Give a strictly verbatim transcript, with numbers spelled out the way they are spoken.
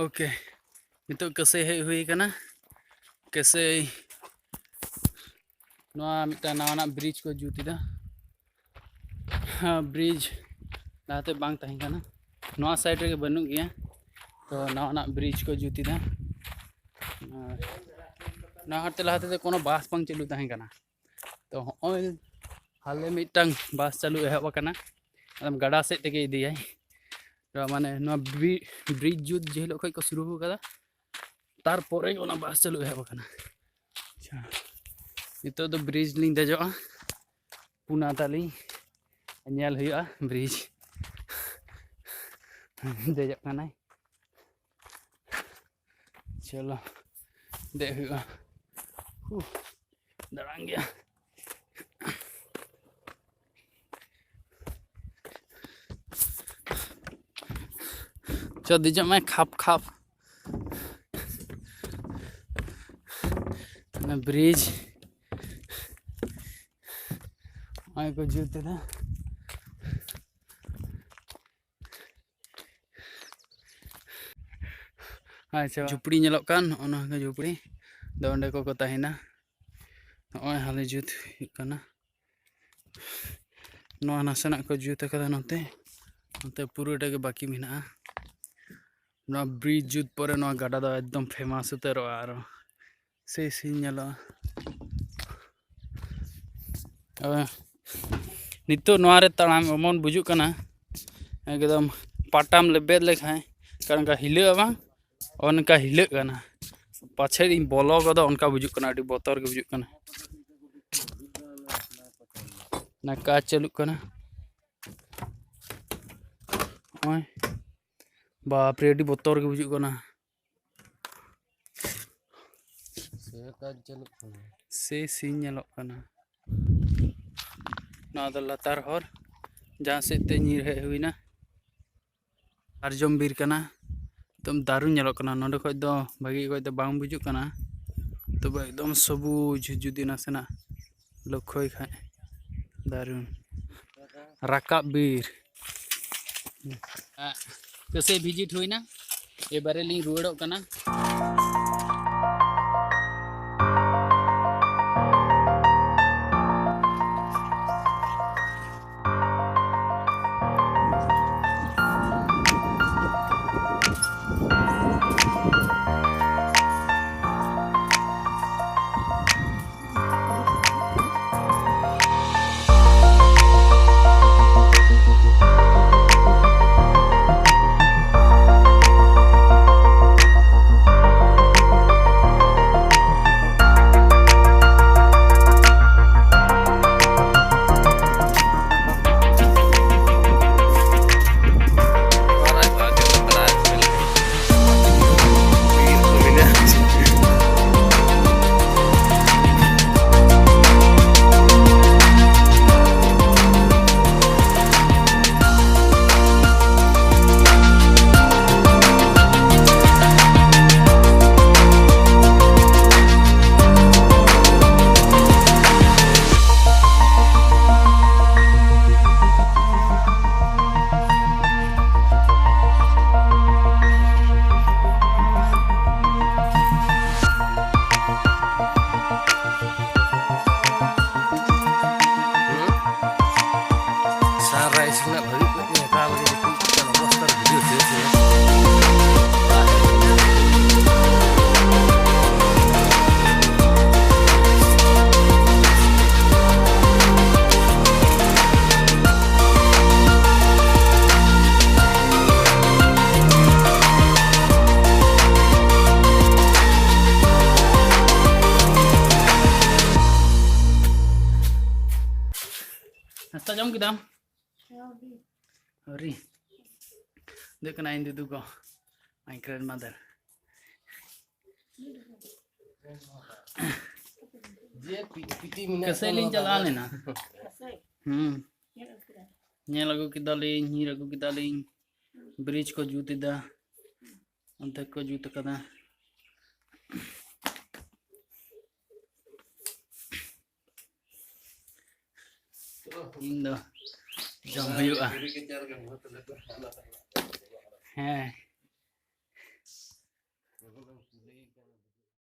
Okay, ᱱᱤᱛᱚᱜ ᱠᱟᱹᱥᱟᱹᱭ ᱦᱮᱡ ᱦᱩᱭ ᱠᱟᱱᱟ᱾ ᱠᱟᱹᱥᱟᱹᱭ, ᱱᱚᱣᱟ ᱢᱤᱫᱴᱟᱝ ᱱᱟᱣᱟᱱᱟᱜ ᱵᱨᱤᱡᱽ ᱠᱚ ᱡᱩᱛ ᱮᱫᱟ᱾ ᱦᱮᱸ, ᱵᱨᱤᱡᱽ ᱞᱟᱦᱟᱛᱮ ᱵᱟᱝ ᱛᱟᱦᱮᱸ ᱠᱟᱱᱟ, ᱱᱚᱣᱟ ᱥᱟᱭᱤᱰ ᱨᱮᱜᱮ ᱵᱟᱹᱱᱩᱜ ᱜᱮᱭᱟ᱾ ᱛᱚ ᱱᱟᱣᱟᱱᱟᱜ ᱵᱨᱤᱡᱽ ᱠᱚ ᱡᱩᱛ ᱮᱫᱟ᱾ ᱟᱨ ᱱᱚᱣᱟ ᱦᱚᱨᱛᱮ ᱞᱟᱦᱟ ᱛᱮᱫᱚ ᱠᱳᱱᱳ ᱵᱟᱥ ᱵᱟᱝ ᱪᱟᱹᱞᱩ ᱛᱟᱦᱮᱸ ᱠᱟᱱᱟ᱾ ᱛᱚ ᱦᱚᱸᱜᱼᱚᱭ ᱦᱟᱞᱮ ᱢᱤᱫᱴᱟᱝ ᱵᱟᱥ ᱪᱟᱹᱞᱩ ᱮᱦᱚᱵ ᱟᱠᱟᱱᱟ, ᱮᱠᱫᱚᱢ ᱜᱟᱰᱟ ᱥᱮᱫ ᱛᱮᱜᱮ ᱤᱫᱤᱭᱟᱭ᱾ ᱛᱚ ᱢᱟᱱᱮ ᱱᱚᱣᱟ ᱵᱨᱤ-, ᱵᱨᱤᱡᱽ ᱡᱩᱛ ᱡᱮ ᱦᱤᱞᱳᱜ ᱠᱷᱚᱱ ᱠᱚ ᱥᱩᱨᱩ ᱟᱠᱟᱫᱟ, ᱛᱟᱨᱯᱚᱨᱮ ᱜᱮ ᱚᱱᱟ ᱵᱟᱥ ᱪᱟᱹᱞᱩ ᱮᱦᱚᱵ ᱟᱠᱟᱱᱟ᱾ ᱟᱪᱪᱷᱟ, ᱱᱤᱛᱚᱜ ᱫᱚ ᱵᱨᱤᱡᱽ ᱞᱤᱧ ᱫᱮᱡᱚᱜᱼᱟ, ᱯᱩᱱᱟ ᱛᱟᱹᱞᱤᱧ, ᱧᱮᱞ ᱦᱩᱭᱩᱜᱼᱟ ᱵᱨᱤᱡᱽ᱾ ᱫᱮᱡᱚᱜ ᱠᱟᱱᱟᱭ, ᱪᱚᱞᱚ ᱫᱮᱡ ᱦᱩᱭᱩᱜᱼᱟ᱾ ᱦᱩ, ᱫᱟᱬᱟᱱ ᱜᱮᱭᱟ᱾ ᱪᱚ ᱫᱮᱡᱚᱜ ᱢᱮ, ᱠᱷᱟᱯ ᱠᱷᱟᱯ᱾ ᱚᱱᱟ ᱵᱨᱤᱡᱽ ᱱᱚᱜᱼᱚᱭ ᱠᱚ ᱡᱩᱛ ᱮᱫᱟ᱾ ᱟᱪᱪᱷᱟ, ᱡᱷᱩᱯᱲᱤ ᱧᱮᱞᱚᱜ ᱠᱟᱱ, ᱱᱚᱜᱼᱚ ᱱᱚᱣᱟ ᱜᱮ ᱡᱷᱩᱯᱲᱤ ᱫᱚ, ᱚᱸᱰᱮ ᱠᱚᱠᱚ ᱛᱟᱦᱮᱱᱟ᱾ ᱱᱚᱜᱼᱚᱭ ᱦᱟᱞᱮ ᱡᱩᱛ ᱦᱩᱭᱩᱜ ᱠᱟᱱᱟ᱾ ᱱᱚᱣᱟ ᱱᱟᱥᱮᱱᱟᱜ ᱠᱚ ᱡᱩᱛ ᱟᱠᱟᱫᱟ ᱱᱚᱛᱮ, ᱱᱚᱛᱮ ᱯᱩᱨᱟᱹᱴᱟ ᱜᱮ ᱵᱟᱹᱠᱤ ᱢᱮᱱᱟᱜᱼᱟ᱾ ᱱᱚᱣᱟ ᱵᱨᱤᱡᱽ ᱡᱩᱛ ᱯᱚᱨᱮ ᱱᱚᱣᱟ ᱜᱟᱰᱟ ᱫᱚ ᱮᱠᱫᱚᱢ ᱯᱷᱮᱢᱟᱥ ᱩᱛᱟᱹᱨᱚᱜᱼᱟ, ᱟᱨᱚ ᱥᱮᱭ ᱥᱤᱱ ᱧᱮᱞᱚᱜᱼᱟ᱾ ᱟᱨ ᱱᱤᱛᱚᱜ ᱱᱚᱣᱟ ᱨᱮ ᱛᱟᱲᱟᱢ ᱮᱢᱚᱱ ᱵᱩᱡᱩᱜ ᱠᱟᱱᱟ, ᱮᱠᱫᱚᱢ ᱯᱟᱴᱟᱢ ᱞᱮᱵᱮᱫ ᱞᱮᱠᱷᱟᱱ ᱚᱱᱠᱟ ᱦᱤᱞᱟᱹᱜᱼᱟ ᱵᱟᱝ, ᱚᱱᱠᱟ ᱦᱤᱞᱟᱹᱜ ᱠᱟᱱᱟ᱾ ᱯᱟᱪᱷᱮ ᱤᱧ ᱵᱚᱞᱚ ᱜᱚᱫᱚᱜ ᱚᱱᱠᱟ ᱵᱩᱡᱩᱜ ᱠᱟᱱᱟ, ᱟᱹᱰᱤ ᱵᱚᱛᱚᱨ ᱜᱮ ᱵᱩᱡᱩᱜ ᱠᱟᱱᱟ᱾ ᱚᱱᱟ ᱠᱟᱡᱽ ᱪᱟᱹᱞᱩᱜ ᱠᱟᱱᱟ᱾ ᱱᱚᱜᱼᱚᱭ ᱵᱟᱯᱨᱮ, ᱟᱹᱰᱤ ᱵᱚᱛᱚᱨ ᱜᱮ ᱵᱩᱡᱩᱜ ᱠᱟᱱᱟ᱾ ᱥᱮ ᱠᱟᱡᱽ ᱪᱟᱹᱞᱩᱜ ᱠᱟᱱᱟ᱾ ᱥᱮ ᱥᱤᱱ ᱧᱮᱞᱚᱜ ᱠᱟᱱᱟ᱾ ᱱᱚᱣᱟ ᱫᱚ ᱞᱟᱛᱟᱨ ᱦᱚᱨ, ᱡᱟᱦᱟᱸ ᱥᱮᱫ ᱛᱮ ᱧᱤᱨ ᱦᱮᱡ ᱦᱩᱭᱱᱟ᱾ ᱥᱟᱨᱡᱚᱢ ᱵᱤᱨ ᱠᱟᱱᱟ, ᱮᱠᱫᱚᱢ ᱫᱟᱨᱩᱱ ᱧᱮᱞᱚᱜ ᱠᱟᱱᱟ᱾ ᱱᱚᱸᱰᱮ ᱠᱷᱚᱡ ᱫᱚ ᱵᱷᱟᱹᱜᱤ ᱠᱷᱚᱡ ᱫᱚ ᱵᱟᱝ ᱵᱩᱡᱩᱜ ᱠᱟᱱᱟ, ᱛᱚᱵᱮ ᱮᱠᱫᱚᱢ ᱥᱚᱵᱩᱡ ᱡᱩᱫᱤ ᱱᱟᱥᱮᱱᱟᱜ ᱞᱚᱠᱠᱷᱚᱭ ᱠᱷᱟᱡ, ᱫᱟᱨᱩᱱ᱾ ᱨᱟᱠᱟᱵ ᱵᱤᱨ᱾ ᱠᱟᱹᱥᱟᱹᱭ ᱵᱷᱤᱡᱤᱴ ᱦᱩᱭᱱᱟ, ᱮᱵᱟᱨᱮ ᱞᱤᱧ ᱨᱩᱣᱟᱹᱲᱚᱜ ᱠᱟᱱᱟ᱾ ᱥᱟᱱᱨᱟᱭᱤᱡᱽ ᱨᱮᱱᱟᱜ ᱵᱷᱟᱹᱜᱤ ᱠᱚ ᱦᱟᱛᱟᱣ ᱞᱟᱹᱜᱤᱫ ᱫᱚ ᱚᱵᱚᱥᱛᱟ ᱵᱷᱤᱰᱤᱭᱳ ᱥᱮᱥ ᱨᱮ᱾ ᱱᱟᱥᱛᱟ ᱡᱚᱢ ᱠᱮᱫᱟᱢ? ᱟᱹᱣᱨᱤ᱾ ᱫᱮᱡ ᱠᱟᱱᱟ ᱤᱧ ᱫᱩᱫᱩ ᱜᱚ, my grandmother᱾ ᱡᱮ ᱯᱤ-, ᱯᱤᱴᱤ ᱢᱮᱱᱟᱜ ᱠᱟᱹᱥᱟᱹᱭ ᱞᱤᱧ ᱛᱟᱢᱟ ᱪᱟᱞᱟᱣ ᱵᱟᱵᱟ᱾ ᱞᱮᱱᱟ᱾ ᱦᱩᱸ᱾ ᱧᱮᱞ ᱟᱹᱜᱩ ᱠᱮᱫᱟᱞᱤᱧ, ᱧᱤᱨ ᱟᱹᱜᱩ ᱠᱮᱫᱟᱞᱤᱧ᱾ ᱵᱨᱤᱡᱽ ᱠᱚ ᱡᱩᱛ ᱮᱫᱟ, ᱚᱫᱷᱮᱠ ᱠᱚ ᱡᱩᱛ ᱟᱠᱟᱫᱟ᱾ ᱤᱧ ᱫᱚ ᱡᱚᱢ ᱦᱩᱭᱩᱜᱼᱟ᱾ ᱦᱮᱸ,